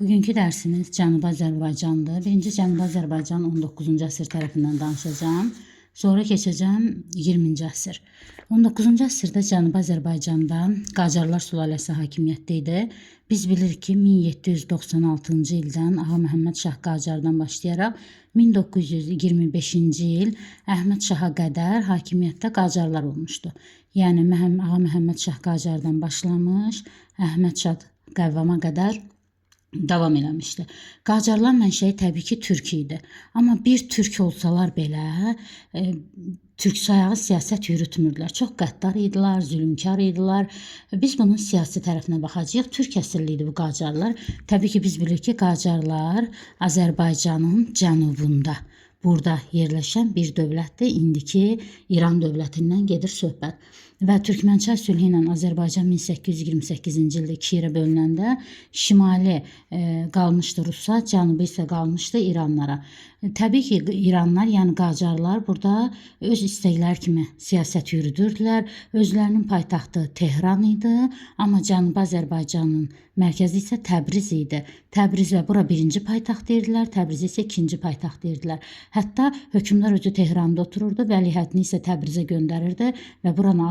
Bugünkü dərsimiz Cənubi Azərbaycandır. Birinci Cənubi Azərbaycan 19-cu əsr tərəfindən danışacağam. Sonra keçəcəm 20-ci əsr. 19-cu əsrdə Cənubi Azərbaycanda Qacarlar sülaləsi hakimiyyətdə idi. Biz bilirik ki, 1796-cı ildən Ağa Məhəmməd Şah Qacardan başlayaraq 1925-ci il Əhməd Şaha qədər hakimiyyətdə Qacarlar olmuşdu. Yəni Ağa Məhəmməd Şah Qacardan başlamış, Əhməd Şah Qəvvama qədər davam eləmişdi. Qacarlar mənşəyi təbii ki, türk idi. Amma bir türk olsalar belə türk sayağı siyasət yürütmürdülər. Çox qəddar idilər, zülmkar idilər. Biz bunun siyasi tərəfinə baxacağıq. Türk əsilli idi bu Qacarlar. Təbii ki, biz bilirik ki, Qacarlar Azərbaycanın cənubunda burada yerləşən bir dövlətdir. İndiki İran dövlətindən gedir söhbət. Və Türkmənçay sülhü ilə Azərbaycan 1828-ci ildə iki yerə bölünəndə şimali qalmışdı Rusa, cənubu isə qalmışdı İranlara. Təbii ki, İranlar, yəni Qacarlar burada öz istəkləri kimi siyasət yürüdürdülər. Özlərinin paytaxtı Tehran idi, amma Cənubi Azərbaycanın mərkəzi isə Təbriz idi. Təbriz və bura birinci paytaxt deyirdilər, Təbriz isə ikinci paytaxt deyirdilər. Hətta hökmdar özü Tehranda otururdu, vəlihədini isə Təbrizə göndərirdi və buranı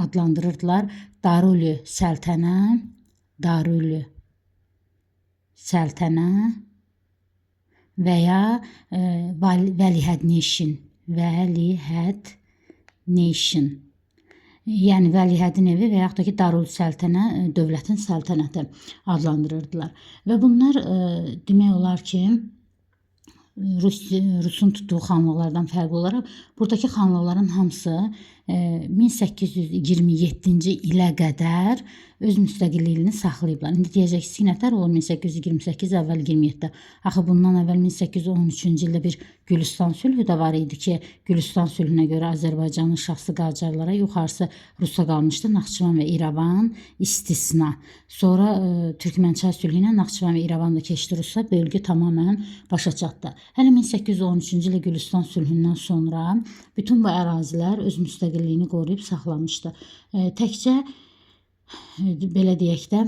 adlandırırdılar Darülü Səltənə, Darülü Səltənə və ya Vəlihəd Nişin, Vəlihəd Nişin. Yəni Vəlihədin evi və yaxud da ki Darül Səltənə, dövlətin səltənəti adlandırırdılar. Və bunlar demək olar ki, Rusun tutduğu xanlıqlardan fərqli olaraq buradakı xanlıqların hamısı 1827-ci ilə qədər öz müstəqilliyini saxlayıblar. İndi deyəcəksiniz ki, nətər olur 1828 əvvəl 27. Axı bundan əvvəl 1813-cü ildə bir Gülüstan sülhü də var idi ki, Gülüstan sülhünə görə Azərbaycanın şahsı Qacarlara, yuxarısı Rusa qalmışdı, Naxçıvan və İrəvan istisna. Sonra Türkmənçay sülhü ilə Naxçıvan və İrəvan da keçdi Rusa, bölgü tamamilə başa çatdı. Hələ 1813-cü ildə Gülüstan sülhündən sonra bütün bu ərazilər öz müstəqilliyini qoruyub saxlamışdı. Təkcə belə deyək də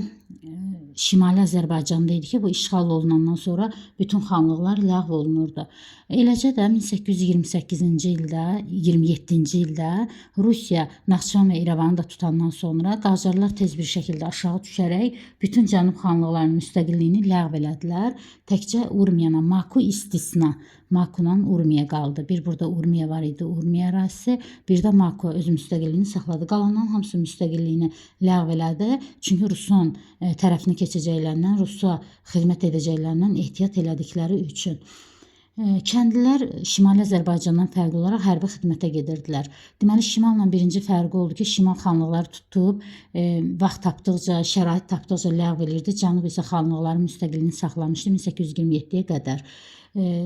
Şimali Azərbaycanda idi ki, bu işğal olunandan sonra bütün xanlıqlar ləğv olunurdu. Eləcə də 1828-ci ildə, 27-ci ildə Rusiya Naxçıvan və İrəvanı da tutandan sonra Qacarlar tez bir şəkildə aşağı düşərək bütün cənub xanlıqlarının müstəqilliyini ləğv elədilər. Təkcə Urmiya, Maku istisna. Makunan Urmiya qaldı. Bir burada Urmiya var idi, Urmiya ərazisi, bir də Maku öz müstəqilliyini saxladı. Qalanların hamısı müstəqilliyini ləğv elədi. Çünki Rusun tərəfini keçəcəklərindən, Rusa xidmət edəcəklərindən ehtiyat elədikləri üçün. Kəndlilər Şimali Azərbaycandan fərqli olaraq hərbi xidmətə gedirdilər. Deməli, şimalla birinci fərqi oldu ki, şimal xanlıqları tutub, vaxt tapdıqca, şərait tapdıqca ləğv elirdi. Cənub isə xanlıqların müstəqilliyini saxlamışdı 1827-yə qədər.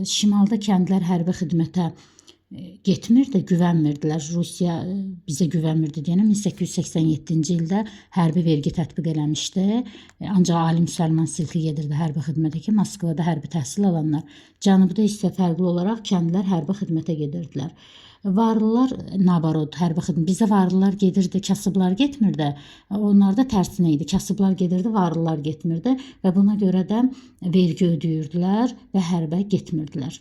Şimalda kəndlər hərbi xidmətə getmirdi, güvənmirdilər. Rusiya bizə güvənmirdi deyənə 1887-ci ildə hərbi vergi tətbiq eləmişdi. Ancaq ali müsəlman silki gedirdi hərbi xidmətə ki, Moskvada hərbi təhsil alanlar. Cənubda isə fərqli olaraq kəndlər hərbi xidmətə gedirdilər. Varlılar nabarod hərbi xidmət. Bizdə varlılar gedirdi, kasıblar getmirdi. Onlarda tərsinə idi. Kasıblar gedirdi, varlılar getmirdi və buna görə də vergi ödəyirdilər və hərbə getmirdilər.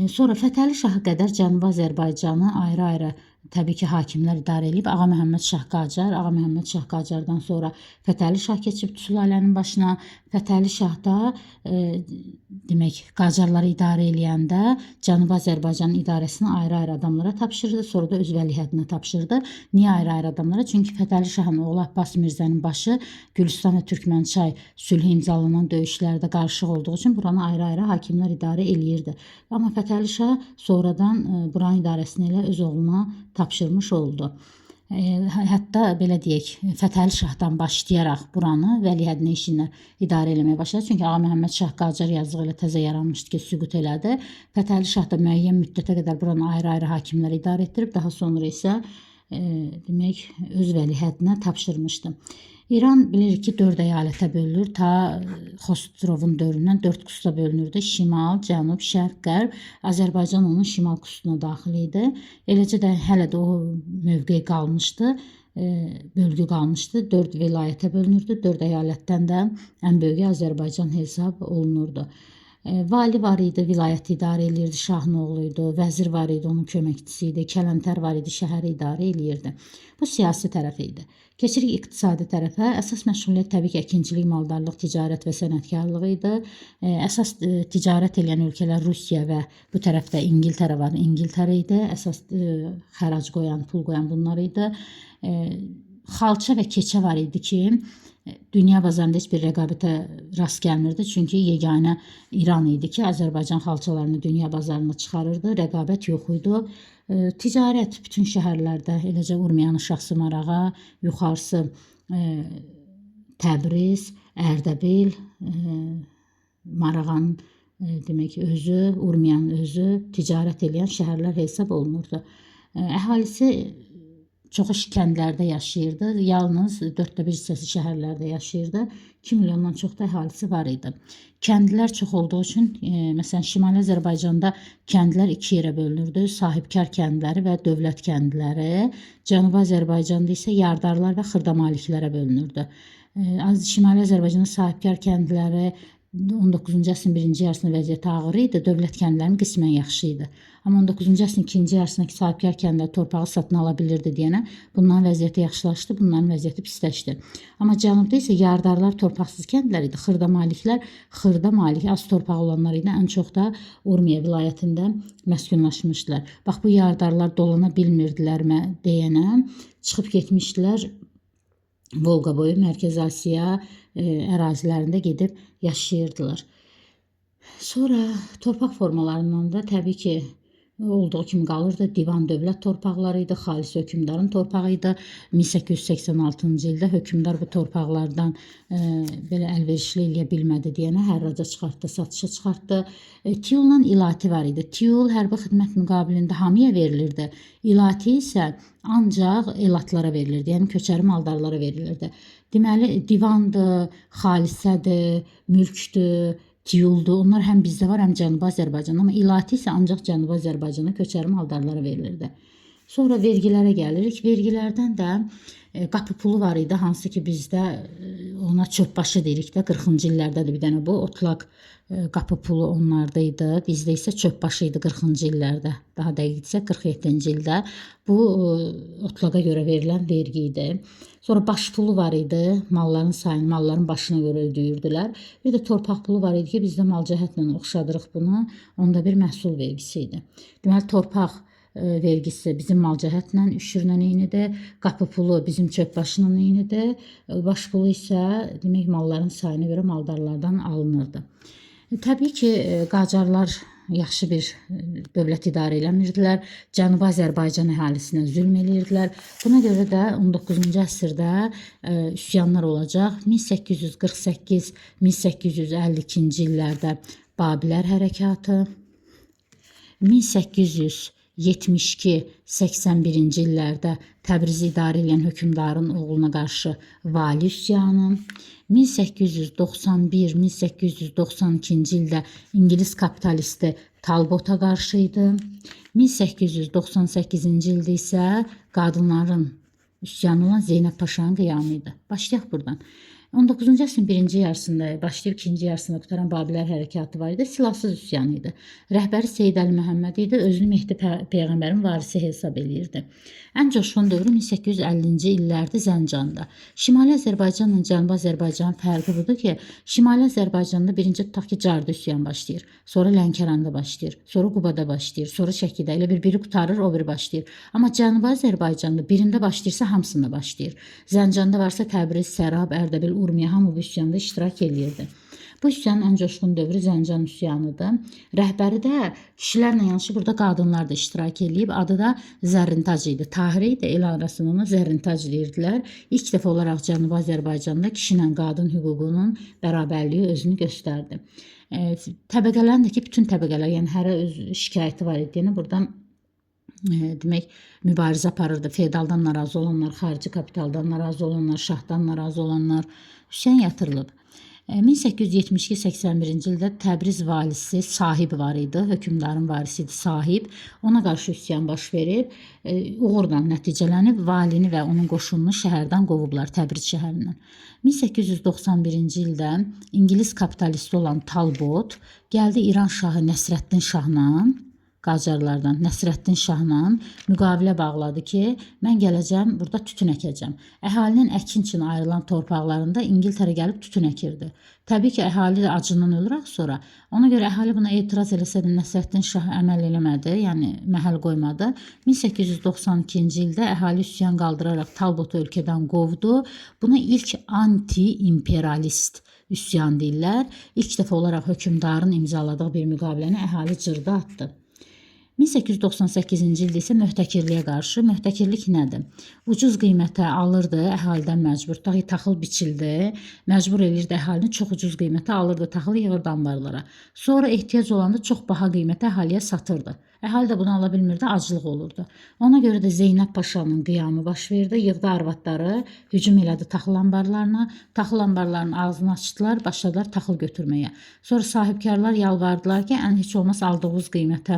Sonra Fətəli Şaha qədər Cənubi Azərbaycanı ayrı-ayrı təbii ki, hakimlər idarə eləyib. Ağa Məhəmməd Şah Qacar, Ağa Məhəmməd Şah Qacardan sonra Fətəli Şah keçib sülalənin başına. Fətəli Şah da demək Qacarları idarə eləyəndə Cənubi Azərbaycanın idarəsini ayrı-ayrı adamlara tapşırdı. Sonra da öz vəlihədinə tapşırdı. Niyə ayrı-ayrı adamlara? Çünki Fətəli Şahın oğlu Abbas Mirzənin başı Gülüstan və Türkmənçay sülhü imzalanan döyüşlərdə qarışıq olduğu üçün buranı ayrı-ayrı hakimlər idarə eləyirdi. Amma Fətəli Şah sonradan buranın idarəsini elə öz oğluna tapşırmış oldu. Hətta belə deyək, Fətəli Şahdan başlayaraq buranı vəlihədinə işinlə idarə eləməyə başladı. Çünki Ağa Məhəmməd Şah Qacar yazığı elə təzə yaranmışdı ki, süqut elədi. Fətəli Şah da müəyyən müddətə qədər buranı ayrı-ayrı hakimlər idarə etdirib, daha sonra isə demək öz vəlihədinə tapşırmışdı. İran bilirik ki, 4 əyalətə bölünür. Ta Xosrovun dövründən 4 qusta bölünürdü. Şimal, cənub, şərq, qərb. Azərbaycan onun şimal qustuna daxil idi. Eləcə də hələ də o mövqe qalmışdı. bölgü qalmışdı. 4 vilayətə bölünürdü. 4 əyalətdən də ən böyüyü Azərbaycan hesab olunurdu. Vali var idi, vilayəti idarə eləyirdi, şahın oğlu idi, vəzir var idi, onun köməkçisi idi, kələntər var idi, şəhəri idarə eləyirdi. Bu siyasi tərəfi idi. Keçirik iqtisadi tərəfə. Əsas məşğuliyyət təbii ki, əkinçilik, maldarlıq, ticarət və sənətkarlıq idi. Əsas ticarət eləyən ölkələr Rusiya və bu tərəfdə İngiltərə var. İngiltərə idi. Əsas xərac qoyan, pul qoyan bunlar idi. Xalça və keçə var idi ki, dünya bazarında heç bir rəqabətə rast gəlmirdi. Çünki yeganə İran idi ki, Azərbaycan xalçalarını dünya bazarına çıxarırdı. Rəqabət yox idi. Ticarət bütün şəhərlərdə, eləcə Urmiyanın Şahsı Marağa, yuxarısı Təbriz, Ərdəbil, Marağanın demək özü, Urmiyanın özü ticarət eləyən şəhərlər hesab olunurdu. Əhalisi çoxu kəndlərdə yaşayırdı. Yalnız 1/4 hissəsi şəhərlərdə yaşayırdı. 2 milyondan çox da əhalisi var idi. Kəndlilər çox olduğu üçün, məsələn, Şimali Azərbaycanda kəndlər iki yerə bölünürdü. Sahibkar kəndləri və dövlət kəndləri. Cənubi Azərbaycanda isə yardarlar və xırda maliklərə bölünürdü. Şimali Azərbaycanda sahibkar kəndləri 19-cu əsrin birinci yarısında vəziyyəti ağır idi. Dövlət kəndlərinin qismən yaxşı idi. Amma 19-cu əsrin ikinci yarısındakı sahibkar kəndlər torpağı satın ala bilirdi deyənə bunların vəziyyəti yaxşılaşdı, bunların vəziyyəti pisləşdi. Amma cənubda isə yardarlar torpaqsız kəndlər idi. Xırda maliklər, xırda malik, az torpağı olanlar idi. Ən çox da Urmiya vilayətində məskunlaşmışdılar. Bax bu yardarlar dolana bilmirdilər deyənə çıxıb getmişdilər Volqa boyu Mərkəzi Asiya ərazilərində gedib yaşayırdılar. Sonra torpaq formalarından da təbii ki, olduğu kimi qalırdı. Divan dövlət torpaqları idi, xalis hökmdarın torpağı idi. 1886-cı ildə hökmdar bu torpaqlardan belə əlverişli eləyə bilmədi deyənə hərraca çıxartdı, satışa çıxartdı. Tiyulla ilati var idi. Tiyul hərbi xidmət müqabilində hamıya verilirdi. İlati isə ancaq elatlara verilirdi, yəni köçəri maldarlara verilirdi. Deməli, divandır, xalisədir, mülkdür, tiyuldur. Onlar həm bizdə var, həm Cənubi Azərbaycanda. Amma ilati isə ancaq Cənubi Azərbaycanda köçəri maldarlara verilirdi. Sonra vergilərə gəlirik. Vergilərdən də qapı pulu var idi, hansı ki bizdə ona çöpbaşı deyirik də, 40-cı illərdədir bir dənə bu otlaq qapı pulu onlarda idi. Bizdə isə çöpbaşı idi 40-cı illərdə. Daha dəqiq desək 47-ci ildə bu otlağa görə verilən vergi idi. Sonra baş pulu var idi. Malların sayını, malların başına görə ödəyirdilər. Bir də torpaq pulu var idi ki, bizdə mal cəhətlə oxşadırıq bunu. Onda bir məhsul vergisi idi. Deməli torpaq vergisi bizim mal cəhətlə, üşürlə eynidir. Qapı pulu bizim çöp başla eynidir. Baş pulu isə demək malların sayına görə maldarlardan alınırdı. Təbii ki, Qacarlar yaxşı bir dövlət idarə eləmirdilər. Cənubi Azərbaycan əhalisinə zülm eləyirdilər. Buna görə də 19-cu əsrdə üsyanlar olacaq. 1848-1852-ci illərdə Babilər hərəkatı, 1872-81-ci illərdə Təbrizi idarə edən hökmdarın oğluna qarşı vali üsyanı, 1891-1892-ci ildə İngilis kapitalisti Talbota qarşı idi. 1898-ci ildə isə qadınların üsyanı olan Zeynəb Paşanın qiyamı idi. Başlayaq buradan. 19-cu əsrin birinci yarısında başlayıb ikinci yarısında qutaran Babilər hərəkatı var idi. Silahsız üsyan idi. Rəhbəri Seyid Əli Məhəmməd idi. Özünü Mehdi Peyğəmbərin varisi hesab eləyirdi. Ən coşqun dövrü 1850-ci illərdə Zəncanda. Şimali Azərbaycanla Cənubi Azərbaycanın fərqi budur ki, Şimali Azərbaycanda birinci tutaq ki, Carda üsyan başlayır, sonra Lənkəranda başlayır, sonra Qubada başlayır, sonra Şəkidə. Elə bir biri qurtarır, o biri başlayır. Amma Cənubi Azərbaycanda birində başlayırsa hamısında başlayır. Zəncanda varsa Təbriz, Sərab, Ərdəbil, Urmiya hamı bu üsyanda iştirak eləyirdi. Bu üsyanın ən coşqun dövrü Zəncan üsyanıdır. Rəhbəri də kişilərlə yanaşı burada qadınlar da iştirak eləyib. Adı da Zərrintac idi. Tahirə idi. El arasında ona Zərrintac deyirdilər. İlk dəfə olaraq Cənubi Azərbaycanda kişi ilə qadın hüququnun bərabərliyi özünü göstərdi. Təbəqələrin də ki, bütün təbəqələr, yəni hərə öz şikayəti var idi. Yəni buradan demək mübarizə aparırdı. Feodaldan narazı olanlar, xarici kapitaldan narazı olanlar, şahdan narazı olanlar üsyan yatırılıb. 1872-81-ci ildə Təbriz valisi Sahib var idi, hökmdarın varisi idi Sahib. Ona qarşı üsyan baş verib, uğurla nəticələnib, valini və onun qoşununu şəhərdən qovublar, Təbriz şəhərindən. 1891-ci ildə İngilis kapitalisti olan Talbot gəldi İran şahı Nəsrəddin Şahla, Qacarlardan Nəsrəddin Şahla müqavilə bağladı ki, mən gələcəm, burada tütün əkəcəm. Əhalinin əkin üçün ayrılan torpaqlarında İngiltərə gəlib tütün əkirdi. Təbii ki, əhali də acından ölür axı sonra. Ona görə əhali buna etiraz eləsə də Nəsrəddin Şah əməl eləmədi, yəni məhəl qoymadı. 1892-ci ildə əhali üsyan qaldıraraq Talbotu ölkədən qovdu. Buna ilk anti-imperialist üsyan deyirlər. İlk dəfə olaraq hökmdarın imzaladığı bir müqaviləni əhali cırdı atdı. 1898-ci ildə isə möhtəkirliyə qarşı. Möhtəkirlik nədir? Ucuz qiymətə alırdı əhalidən məcbur. Tutaq ki, taxıl biçildi, məcbur eləyirdi əhalini, çox ucuz qiymətə alırdı taxılı, yığırdı anbarlara. Sonra ehtiyac olanda çox baha qiymətə əhaliyə satırdı. Əhali də bunu ala bilmirdi, aclıq olurdu. Ona görə də Zeynəb Paşanın qiyamı baş verdi. Yığdı arvadları, hücum elədi taxıl anbarlarına. Taxıl anbarlarının ağzını açdılar, başladılar taxıl götürməyə. Sonra sahibkarlar yalvardılar ki, ən heç olmaz aldığınız qiymətə,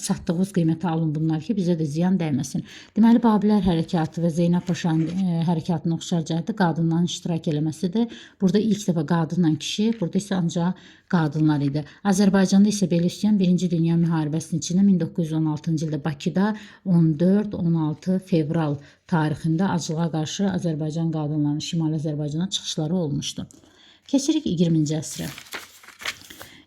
satdığınız qiymətə alın bunlar ki, bizə də ziyan dəyməsin. Deməli, Babilər hərəkatı və Zeynəb Paşanın hərəkatına oxşar cəhətdə qadınların iştirak eləməsidir. Burada ilk dəfə qadınla kişi, burada isə ancaq qadınlar idi. Azərbaycanda isə belə üsyan Birinci Dünya Müharibəsinin içində 1916-cı ildə Bakıda 14-16 fevral tarixində aclığa qarşı Azərbaycan qadınlarının Şimali Azərbaycana çıxışları olmuşdu. Keçirik 20-ci əsrə.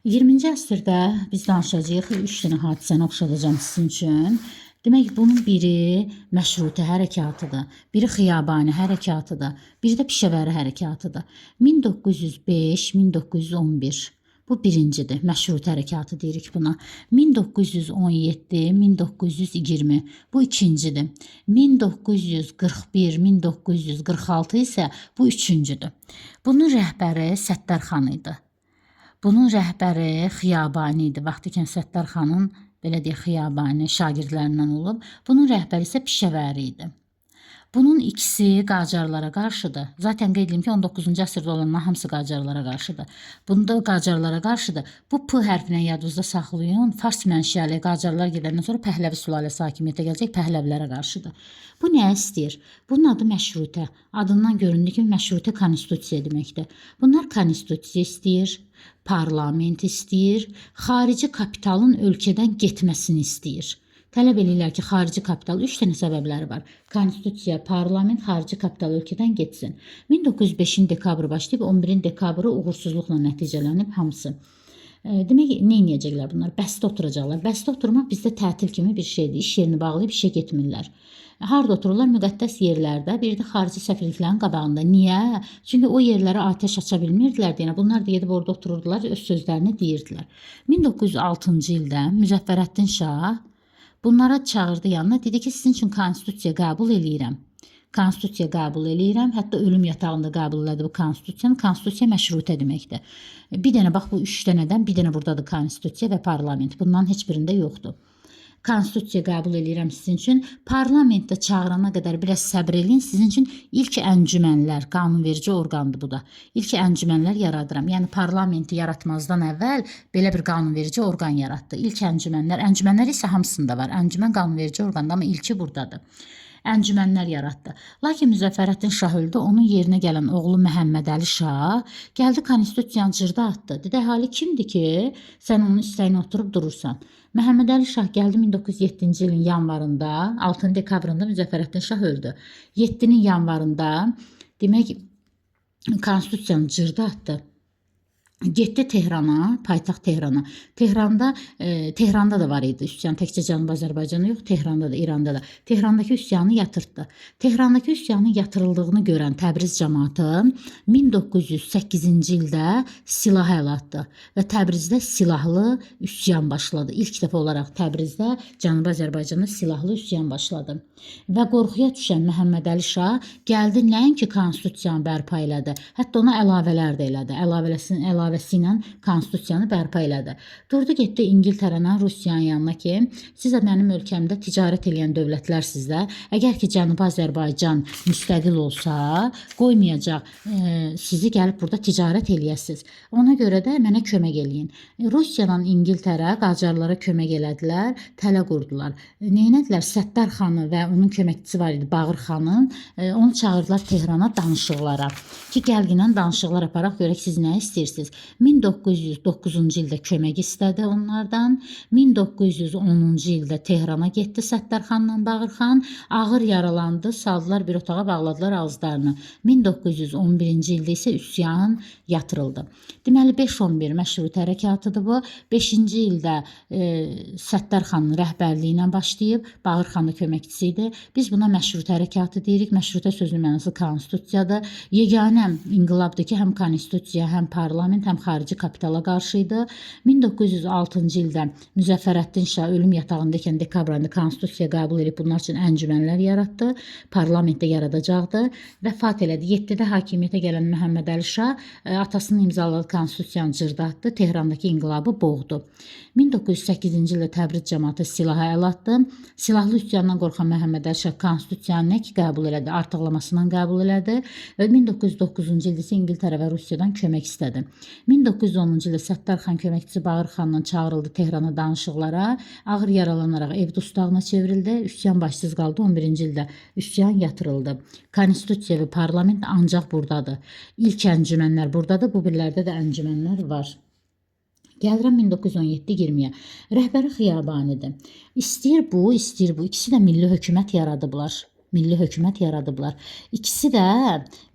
20-ci əsrdə biz danışacağıq, 3 dənə hadisəni oxşadacağam sizin üçün. Demək, bunun biri məşrutə hərəkatıdır, biri xiyabani hərəkatıdır, biri də pişəvəri hərəkatıdır. 1905-1911 bu birincidir, məşrutə hərəkatı deyirik buna. 1917-1920 bu ikincidir. 1941-1946 isə bu üçüncüdür. Bunun rəhbəri Səttarxan idi. Bunun rəhbəri Xiyabani idi. Vaxtikən Səttarxanın, belə deyək, Xiyabani şagirdlərindən olub. Bunun rəhbəri isə Pişəvəri idi. Bunun ikisi Qacarlara qarşıdır. Zaten qeyd edeyim ki, 19-cu əsrdə olanlar hamısı Qacarlara qarşıdır. Bunda Qacarlara qarşıdır. Bu P hərfinə yadınızda saxlayın. Fars mənşəli Qacarlar gedəndən sonra Pəhləvi sülaləsi hakimiyyətə gələcək, Pəhləvilərə qarşıdır. Bu nə istəyir? Bunun adı məşrutə. Adından göründüyü kimi məşrutə konstitusiya deməkdir. Bunlar konstitusiya istəyir, parlament istəyir, xarici kapitalın ölkədən getməsini istəyir. Tələb eləyirlər ki, xarici kapital, 3 dənə səbəbləri var. Konstitusiya, parlament, xarici kapital ölkədən getsin. 1905-ci dekabrı başlayıb 11-ci dekabrı uğursuzluqla nəticələnib hamısı. Demək, nə edəcəklər bunlar? Bəstə oturacaqlar. Bəstə oturmaq bizdə tətil kimi bir şeydir. İş yerini bağlayıb işə getmirlər. Harda otururlar? Müqəddəs yerlərdə, bir də xarici səfirliklərin qabağında. Niyə? Çünki o yerlərə atəş aça bilmirdilər. Yəni bunlar da gedib orada otururdular, öz sözlərini deyirdilər. 1906-cı ildə Müzəffərəddin Şah bunlara çağırdı yanına, dedi ki, sizin üçün konstitusiya qəbul eləyirəm. Konstitusiya qəbul eləyirəm. Hətta ölüm yatağında qəbul elədi bu konstitusiyanı. Konstitusiya məşrutə deməkdir. Bir dənə bax bu 3 dənədən bir dənə buradadır konstitusiya və parlament. Bunların heç birində yoxdur. Konstitusiya qəbul eləyirəm sizin üçün. Parlamentdə çağırana qədər biraz səbr eləyin. Sizin üçün ilk əncümənlər, qanunverici orqandır bu da. İlk əncümənlər yaradıram. Yəni parlamenti yaratmazdan əvvəl belə bir qanunverici orqan yaratdı. İlk əncümənlər, əncümənlər isə hamısında var. Əncümən qanunverici orqandır, amma ilki buradadır. Əncümənlər yaratdı. Lakin Müzəffərəddin Şah öldü. Onun yerinə gələn oğlu Məhəmmədəli Şah gəldi konstitusiyanı cırdı atdı. Dedi, əhali kimdir ki, sən onun istəyinə oturub durursan? Məhəmmədəli Şah gəldi 1907-ci ilin yanvarında, 6 dekabrında Müzəffərəddin Şah öldü. 7-nin yanvarında demək konstitusiyanı cırdı atdı. Getdi Tehrana, paytaxt Tehrana. Tehranda da var idi üsyan. Təkcə Cənubi Azərbaycanda yox, Tehranda da, İranda da. Tehrandakı üsyanı yatırtdı. Tehrandakı üsyanın yatırıldığını görən Təbriz cəmaatı 1908-ci ildə silah əl atdı və Təbrizdə silahlı üsyan başladı. İlk dəfə olaraq Təbrizdə, Cənubi Azərbaycanda silahlı üsyan başladı. Və qorxuya düşən Məhəmmədəli Şah gəldi nəinki konstitusiyanı bərpa elədi, hətta ona əlavələr də elədi. əlavəsi ilə konstitusiyanı bərpa elədi. Durdu getdi İngiltərədən Rusiyanın yanına ki, siz də mənim ölkəmdə ticarət eləyən dövlətlərsiz də. Əgər ki Cənubi Azərbaycan müstəqil olsa, qoymayacaq sizi gəlib burada ticarət eləyəsiniz. Ona görə də mənə kömək eləyin. Rusiyadan İngiltərə Qacarlara kömək elədilər, tələ qurdular. Neynədilər? Səttar xanı və onun köməkçisi var idi Bağır xanın. Onu çağırdılar Tehrana danışıqlara. Ki gəlginən danışıqlar aparaq görək siz nə istəyirsiniz. 1909-cu ildə kömək istədi onlardan. 1910-cu ildə Tehrana getdi Səttar xanla Bağır xan. Ağır yaralandı, saldılar bir otağa, bağladılar ağızlarını. 1911-ci ildə isə üsyan yatırıldı. Deməli 5-11 məşrutə hərakatıdır bu. 5-ci ildə Səttar xanın rəhbərliyi ilə başlayıb, Bağır xanın köməkçisi idi. Biz buna məşrutə hərəkatı deyirik. Məşrutə sözünün mənası konstitusiyadır. Yeganə inqilabdır ki, həm konstitusiya, həm parlament, həm xarici kapitala qarşı idi. 1906-cı ildə Müzəffərəddin Şah ölüm yatağında ikən dekabr ayında konstitusiya qəbul edib bunlar üçün əncümənlər yaratdı. Parlamentdə yaradacaqdı. Vəfat elədi. 7-də hakimiyyətə gələn Məhəmməd Əli Şah atasının imzaladığı konstitusiyanı cırdatdı. Tehrandakı inqilabı boğdu. 1908-ci ildə Təbriz camaatı silaha əl atdı. Silahlı üsyandan qorxan Məhəmməd Əli Şah konstitusiyanı nə ki qəbul elədi, artıqlamasından qəbul elədi və 1909-cu ildə isə İngiltərə və Rusiyadan kömək istədi. 1910-cu ildə Səttar xan köməkçisi Bağır xanla çağırıldı Tehrana danışıqlara. Ağır yaralanaraq ev dustağına çevrildi. Üsyan başsız qaldı. 11-ci ildə üsyan yatırıldı. Konstitusiya və parlament ancaq burdadır. İlk əncümənlər burdadır. Bu birlərdə də əncümənlər var. Gəlirəm 1917-20-yə. Rəhbəri Xiyabanidir. İstəyir bu, istəyir bu. İkisi də milli hökumət yaradıblar. Milli hökumət yaradıblar. İkisi də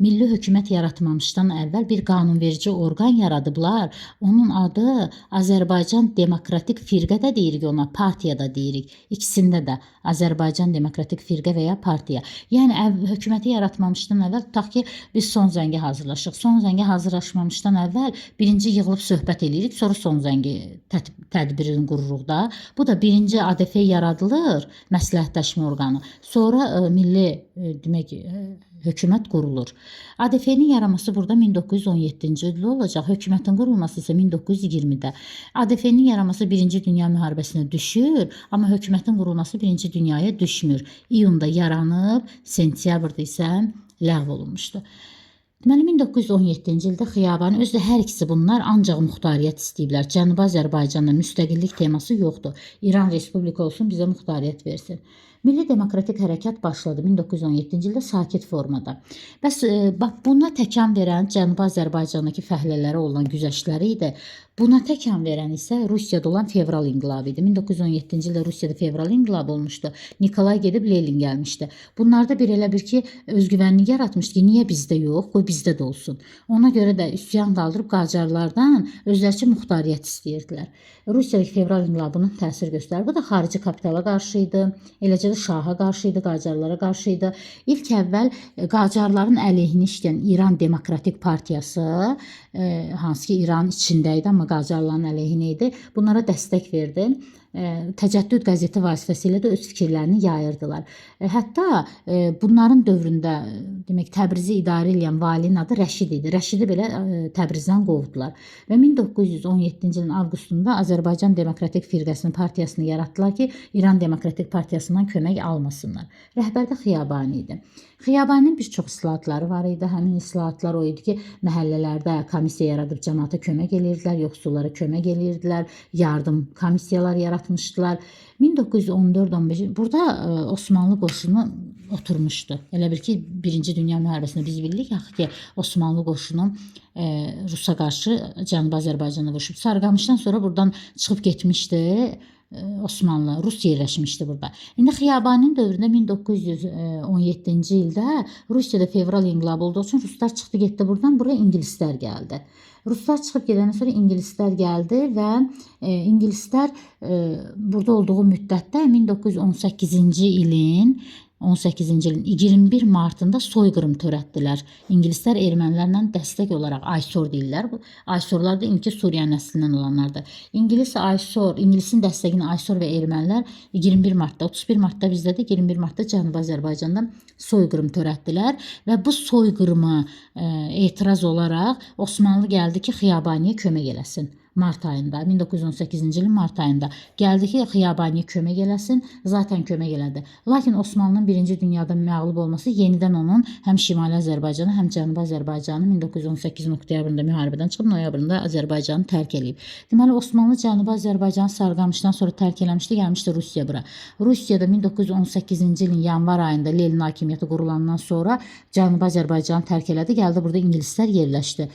milli hökumət yaratmamışdan əvvəl bir qanunverici orqan yaradıblar. Onun adı Azərbaycan Demokratik Firqə də deyirik ona, partiya da deyirik. İkisində də Azərbaycan Demokratik Firqə və ya partiya. Yəni hökuməti yaratmamışdan əvvəl tutaq ki, biz son zəngə hazırlaşırıq. Son zəngə hazırlaşmamışdan əvvəl birinci yığılıb söhbət eləyirik, sonra son zəngi tədbirini qururuq da. Bu da birinci ADF yaradılır, məsləhətləşmə orqanı. Sonra milli demək hökumət qurulur. ADF-nin yaranması burada 1917-ci ildə olacaq. Hökumətin qurulması isə 1920-də. ADF-nin yaranması Birinci Dünya müharibəsinə düşür, amma hökumətin qurulması Birinci Dünyaya düşmür. İyunda yaranıb, sentyabrda isə ləğv olunmuşdu. Deməli 1917-ci ildə Xiyabani, özü də hər ikisi bunlar ancaq muxtariyyət istəyiblər. Cənubi Azərbaycanda müstəqillik teması yoxdur. İran Respublika olsun, bizə muxtariyyət versin. Milli Demokratik Hərəkat başladı 1917-ci ildə sakit formada. Bəs bax buna təkan verən Cənubi Azərbaycandakı fəhlələrə olan güzəştləri idi. Buna təkan verən isə Rusiyada olan fevral inqilabı idi. 1917-ci ildə Rusiyada fevral inqilabı olmuşdu. Nikolay gedib Lenin gəlmişdi. Bunlarda bir elə bir ki, özgüvənlik yaratmışdı ki, niyə bizdə yox, qoy bizdə də olsun. Ona görə də üsyan qaldırıb Qacarlardan özləri üçün muxtariyyət istəyirdilər. Rusiyadakı fevral inqilabının təsir göstərir. Bu da xarici kapitala qarşı idi. Eləcə də şaha qarşı idi, Qacarlara qarşı idi. İlk əvvəl Qacarların əleyhinə işləyən İran Demokratik Partiyası, hansı ki İranın içində idi, amma Qacarların əleyhinə idi. Bunlara dəstək verdi. Təcəddüd qəzeti vasitəsilə də öz fikirlərini yayırdılar. Hətta bunların dövründə demək Təbrizi idarə edən valinin adı Rəşid idi. Rəşidi belə Təbrizdən qovdular. Və 1917-ci ilin avqustunda Azərbaycan Demokratik Firqəsinin partiyasını yaratdılar ki, İran Demokratik Partiyasından kömək almasınlar. Rəhbər də Xiyabani idi. Xiyabaninin bir çox islahatları var idi. Həmin islahatlar o idi ki, məhəllələrdə komissiya yaradıb cəmaata kömək eləyirdilər, yoxsullara kömək eləyirdilər, yardım komissiyalar yaratmışdılar. 1914-15 burada Osmanlı qoşunu oturmuşdu. Elə bil ki, Birinci Dünya müharibəsində biz bilirik axı ki, Osmanlı qoşunu Rusa qarşı Cənubi Azərbaycanda vuruşub. Sarıqamışdan sonra buradan çıxıb getmişdi. Osmanlı, Rus yerləşmişdi burada. İndi Xiyabaninin dövründə 1917-ci ildə Rusiyada fevral inqilabı olduğu üçün ruslar çıxdı getdi buradan, buraya ingilislər gəldi. Ruslar çıxıb gedəndən sonra ingilislər gəldi və ingilislər burada olduğu müddətdə 1918-ci ilin 18-ci ilin 21 martında soyqırım törətdilər. İngilislər ermənilərlə dəstək olaraq Aysor deyirlər. Bu Aysorlar da indiki Suriya nəslindən olanlardır. İngilisin dəstəyini Aysor və ermənilər 21 martda, 31 martda bizdə də 21 martda Cənubi Azərbaycanda soyqırım törətdilər və bu soyqırıma etiraz olaraq Osmanlı gəldi ki, Xiyabaniyə kömək eləsin. Mart ayında, 1918-ci ilin mart ayında gəldi ki, Xiyabaniyə kömək eləsin. Zaten kömək elədi. Lakin Osmanlının Birinci Dünyada məğlub olması yenidən onun həm Şimali Azərbaycanı, həm Cənubi Azərbaycanı 1918-in oktyabrında müharibədən çıxıb noyabrında Azərbaycanı tərk eləyib. Deməli Osmanlı Cənubi Azərbaycanı Sarıqamışdan sonra tərk eləmişdi, gəlmişdi Rusiya bura. Rusiyada 1918-ci ilin yanvar ayında Lenin hakimiyyəti qurulandan sonra Cənubi Azərbaycanı tərk elədi, gəldi burada ingilislər yerləşdi.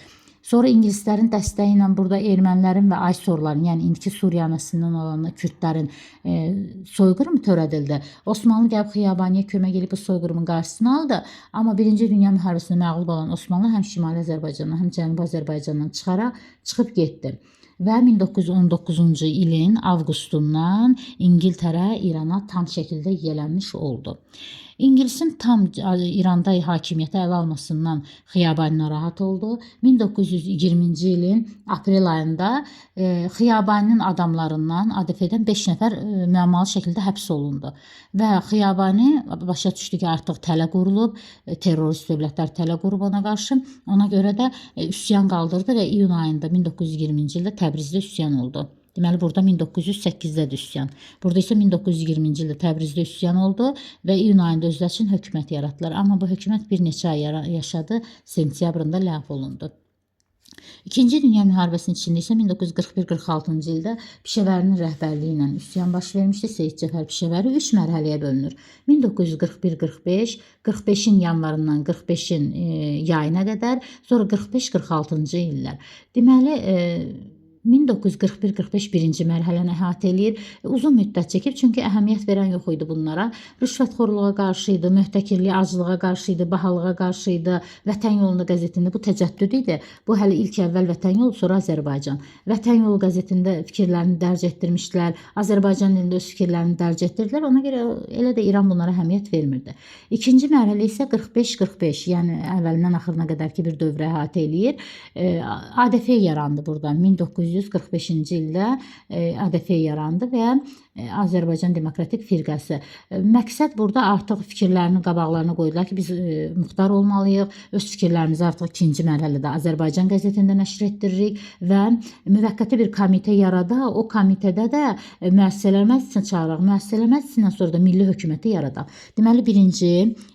Sonra ingilislərin dəstəyi ilə burada ermənilərin və Aysorların, yəni indiki Suriya nəslindən olan kürdlərin soyqırımı törədildi. Osmanlı gəlib Xiyabaniyə kömək eləyib bu soyqırımın qarşısını aldı. Amma Birinci Dünya müharibəsində məğlub olan Osmanlı həm Şimali Azərbaycandan, həm Cənubi Azərbaycandan çıxıb getdi. Və 1919-cu ilin avqustundan İngiltərə İrana tam şəkildə yiyələnmiş oldu. İngilisin tam İranda hakimiyyəti ələ almasından Xiyabani narahat oldu. 1920-ci ilin aprel ayında Xiyabaninin adamlarından ADF-dən 5 nəfər müəmmalı şəkildə həbs olundu. Və Xiyabani başa düşdü ki, artıq tələ qurulub, terrorist dövlətlər tələ qurub ona qarşı. Ona görə də üsyan qaldırdı və iyun ayında 1920-ci ildə Təbrizdə üsyan oldu. Deməli burada 1908-də üsyan. Burada isə 1920-ci ildə Təbrizdə üsyan oldu və iyun ayında özləri üçün hökumət yaratdılar. Amma bu hökumət bir neçə ay yaşadı, sentyabrında ləğv olundu. İkinci Dünya müharibəsinin içində isə 1941-46-cı ildə Pişəvərinin rəhbərliyi ilə üsyan baş vermişdi. Seyid Cəfər Pişəvəri 3 mərhələyə bölünür. 1941-45, 45-in yanvarından 45-in yayına qədər, sonra 45-46-cı illər. Deməli, 1941-45 birinci mərhələni əhatə eləyir. Uzun müddət çəkib, çünki əhəmiyyət verən yox idi bunlara. Rüşvətxorluğa qarşı idi, möhtəkirliyə, aclığa qarşı idi, bahalığa qarşı idi. Vətən Yolunda qəzetində bu təcəddüd idi. Bu hələ ilk əvvəl Vətən Yolu, sonra Azərbaycan. Vətən Yolu qəzetində fikirlərini dərc etdirmişdilər. Azərbaycan dilində öz fikirlərini dərc etdirdilər. Ona görə elə də İran bunlara əhəmiyyət vermirdi. İkinci mərhələ isə 45-45, yəni əvvəlindən axırına qədərki bir dövrü əhatə eləyir. ADF yarandı burada 1945-ci ildə ADF yarandı və Azərbaycan Demokratik Firqəsi. Məqsəd burada artıq fikirlərini qabaqlarına qoydular ki, biz muxtar olmalıyıq. Öz fikirlərimizi artıq ikinci mərhələdə Azərbaycan qəzetində nəşr etdiririk və müvəqqəti bir komitə yaradaq. O komitədə də müəssisələr məclisinə çağıraq. Müəssisələr məclisindən sonra da milli hökuməti yaradaq. Deməli birinci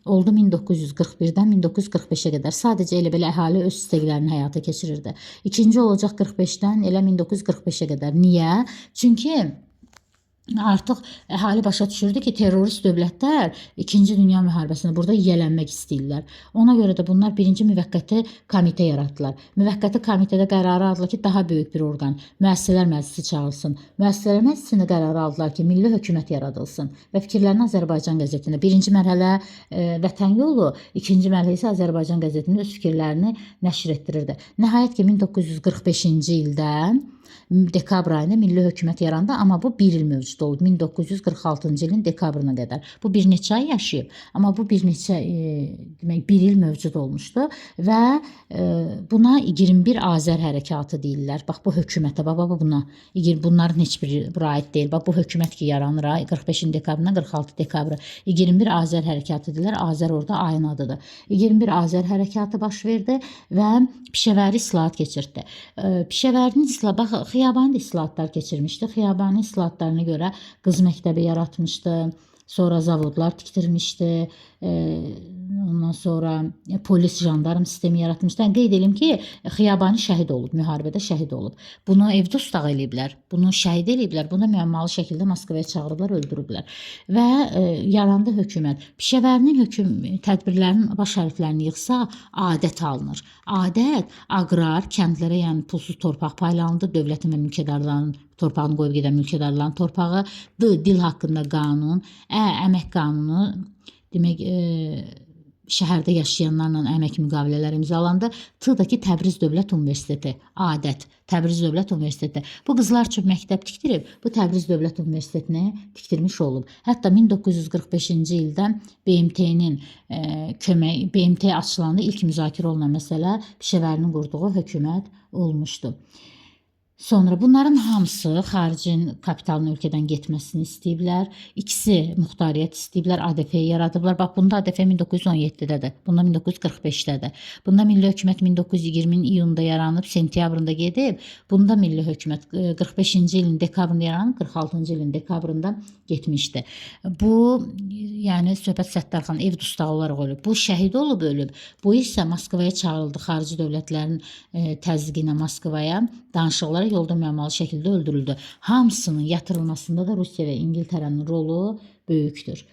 oldu 1941-dən 1945-ə qədər. Sadəcə elə belə əhali öz istəklərini həyata keçirirdi. İkinci olacaq 45-dən elə 1945-ə qədər. Niyə? Çünki artıq əhali başa düşürdü ki, terrorist dövlətlər İkinci Dünya müharibəsində burada yiyələnmək istəyirlər. Ona görə də bunlar birinci müvəqqəti komitə yaratdılar. Müvəqqəti komitədə qərarı aldılar ki, daha böyük bir orqan, Müəssisələr Məclisi çağırılsın. Müəssisələr Məclisində qərarı aldılar ki, milli hökumət yaradılsın və fikirlərini Azərbaycan qəzetində birinci mərhələ Vətən Yolu, ikinci mərhələ isə Azərbaycan qəzetində öz fikirlərini nəşr etdirirdi. Nəhayət ki, 1945-ci ildə dekabr ayında milli hökumət yarandı, amma bu bir il mövcud oldu. 1946-cı ilin dekabrına qədər. Bu bir neçə ay yaşayıb, amma bu bir neçə demək bir il mövcud olmuşdu və buna 21 Azər hərəkatı deyirlər. Bax bu hökumətə, bax bax buna. Bunların heç biri bura aid deyil. Bax bu hökumət ki yaranır ha, 45-ci dekabrından 46 dekabrı 21 Azər hərəkatı deyirlər. Azər orada ayın adıdır. 21 Azər hərəkatı baş verdi və Pişəvəri islahat keçirtdi. Pişəvərinin islahat, bax Xiyabani də islahatlar keçirmişdi. Xiyabani islahatlarına görə qız məktəbi yaratmışdı. Sonra zavodlar tikdirmişdi. Ondan sonra polis jandarm sistemi yaratmışdı. Yəni, qeyd edim ki, Xiyabani şəhid olub, müharibədə şəhid olub. Bunu evdə ustaq eləyiblər, bunu şəhid eləyiblər, bunu müəmmalı şəkildə Moskvaya çağırıblar, öldürüblər. Və yarandı hökumət. Pişəvərinin hökum tədbirlərinin baş hərflərini yığsa, adət alınır. Adət aqrar, kəndlərə, yəni pulsuz torpaq paylanıldı, dövlətin və mülkədarların torpağını qoyub gedən mülkədarların torpağı, D, dil haqqında qanun, Ə, əmək qanunu, demək, şəhərdə yaşayanlarla əmək müqavilələri imzalandı. T-dakı Təbriz Dövlət Universiteti, adət, Təbriz Dövlət Universiteti. Bu qızlar üçün məktəb tikdirib, bu Təbriz Dövlət Universitetini tikdirmiş olub. Hətta 1945-ci ildə BMT-nin kömək BMT açılanda ilk müzakirə olunan məsələ Pişəvərinin qurduğu hökumət olmuşdu. Sonra bunların hamısı xaricin kapitalının ölkədən getməsini istəyiblər. İkisi muxtariyyət istəyiblər, ADF yaradıblar. Bax bunda ADF 1917-dədir. Bunda 1945-dədir. Bunda Milli Hökumət 1920-nin iyununda yaranıb, sentyabrında gedib. Bunda Milli Hökumət 45-ci ilin dekabrında yaranıb, 46-cı ilin dekabrında getmişdi. Bu, yəni söhbət Səttarxan ev dustağı olaraq ölüb. Bu şəhid olub ölüb. Bu isə Moskvaya çağırıldı xarici dövlətlərin təzyiqi ilə Moskvaya danışıqlara yolda müəmmalı şəkildə öldürüldü. Hamısının yatırılmasında da Rusiya və İngiltərənin rolu böyükdür.